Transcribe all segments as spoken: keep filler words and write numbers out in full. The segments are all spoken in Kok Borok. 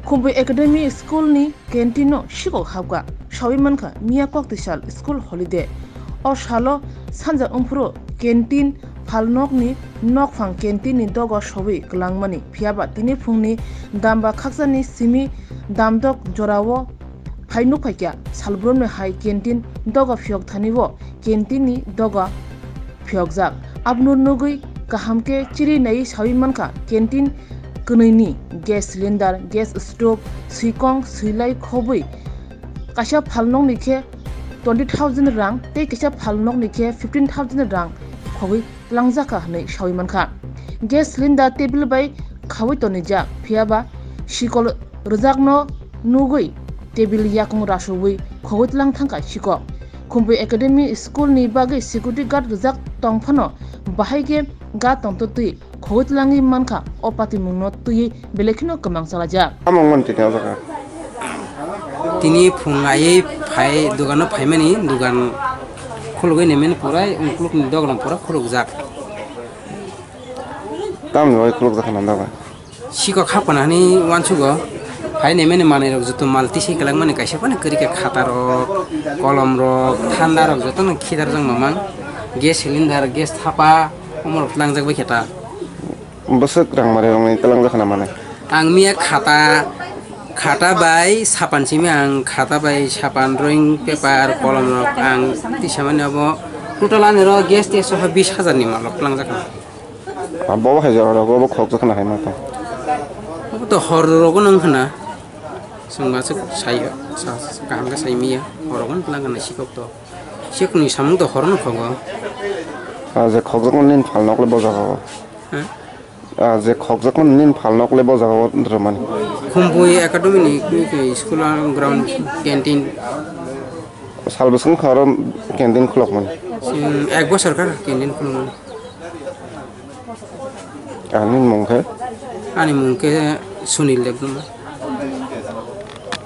Khumpui Academy School ni canteen no sikok habkha, sawi mankha miya koktwi sal school holiday. O salo sanja wngphuru canteen phalnokni nokphang canteen ni doga sowi kwlangmani, phiyaba tini phungni damba khakchangni simi damdok jorao phai nukphaikha, salbrumni hai canteen doga phiyok thani o canteen ni doga phiyokjak. Abono nugwi kaham khe chiri naiwi sawi mankha, canteen kwnwi ni gas cylinder, gas stove, swikong, swilai khobwi kaisa phalnokni khe twenty thousand rang tei kaisa phalnokni khe fifteen thousand rang khogwi twlangjakha hwnwi sawi mankha. Gas cylinder table bai khawi tonijak, phiyaba sikol rwjakno nugwi table yakung rasubwi khogwi twlang thangkha sikok. Khumpui Academy School ni bagwi security guard rwjak tong phano bahai khe guard tongtwtwi khogwi twlangwi mankha, o patimungno twiwi belai kheno kwmang chalaijak. Tamo wngmani tini o jaga? Tini phung aiwi phai dogano phaimani, dogan khulugwi naimani pura, ukulukni dogan pura khulukjak. Tamni bagwi khulukjak hwnna dogan? Sikok hapkha hwnwi uansugo. Phai naimani manwirok joto mal tisai kwlangmani kaisa phano kwrwi khe khatarok, kolomrok, thandarok jotono khidarjak mamang. Gas cylinder, gas thapa, omorok twlangjak bai khe ta. Bwswk rang manwirokni twlangjak hwnna manwi? Ang miya khata, khata bai sapan simi ang khata bai sapan, drawing paper, kolomrok ang tisamani abo total aniro gas tei soha bis hajar ni malrok twlangjak hwnna. Ah, bo hai jora rogo bo khokjak khna hai ma tong. Bo to hor rogo nang khna. Chwng ma chwk sai, sa, sa, kaham khe sai miya. Hor rogo nang khna sikok to. Sikni samung to hor no khogo. Ah, je khokjak nini phalnok le bo jaga o. Ha? Ah, je khokjak nini phalnok le bo jaga o rwmani. Khumpui Academy ni, ni school ground canteen. Sal bwswk kha oro canteen khulokmani? Hmm, ek bosor kha canteen khulokmani. Ani mung khe? Ani mung khe Sunil Debbarma.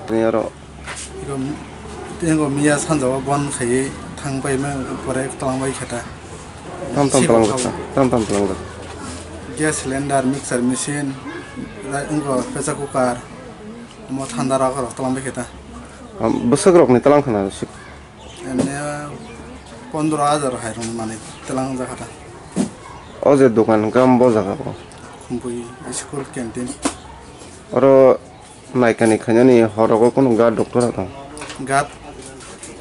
Tini oro? Iko, tini iko miya sanjao bon khaiwi thang pai ma pore twlang bai khe ta. Tam tam twlang jak, tam tam twlang jak. Gas cylinder, mixer machine, rai wngkha pressure cooker, omo thanda rok rok twlang bai khe ta. Bwswk rokni twlang khna sik. Ene pondro hajar hai rok manwi twlang jak kha ta. O je dokan hwnkhe omo bo jaga o? Khumpui school canteen. Oro naikani khainani horogo kunu guard rok tora tong? Guard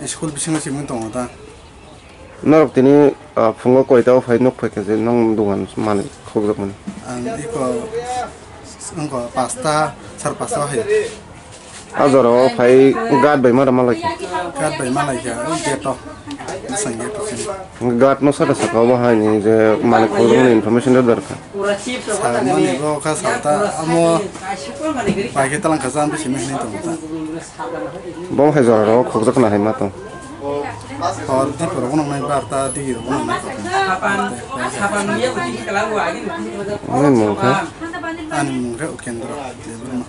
school bisingo simi tongo ta. Norok tini, ah, phungo koita o phai nuk phai khe je nong dogan manwi khokjak mani? Ang iko wngkha pasta, sar pasta o hai. A jora o phai guard bai mara malai khe? Guard bai malai khe, o gate o. Bwsang gate o sini. Guard no saka saka obo hai ni je manwi khoroknwi information rw dorkha. Sa mani bo kha sa ta amo pai khe talang kha jang bisi mihini tong ta. Bo hai jora ro khokjak na hai ma tong. Hor di poro bono nai bar ta di ro bono nai. Ani mung kha? Ani mung khe Ukendra Debbarma.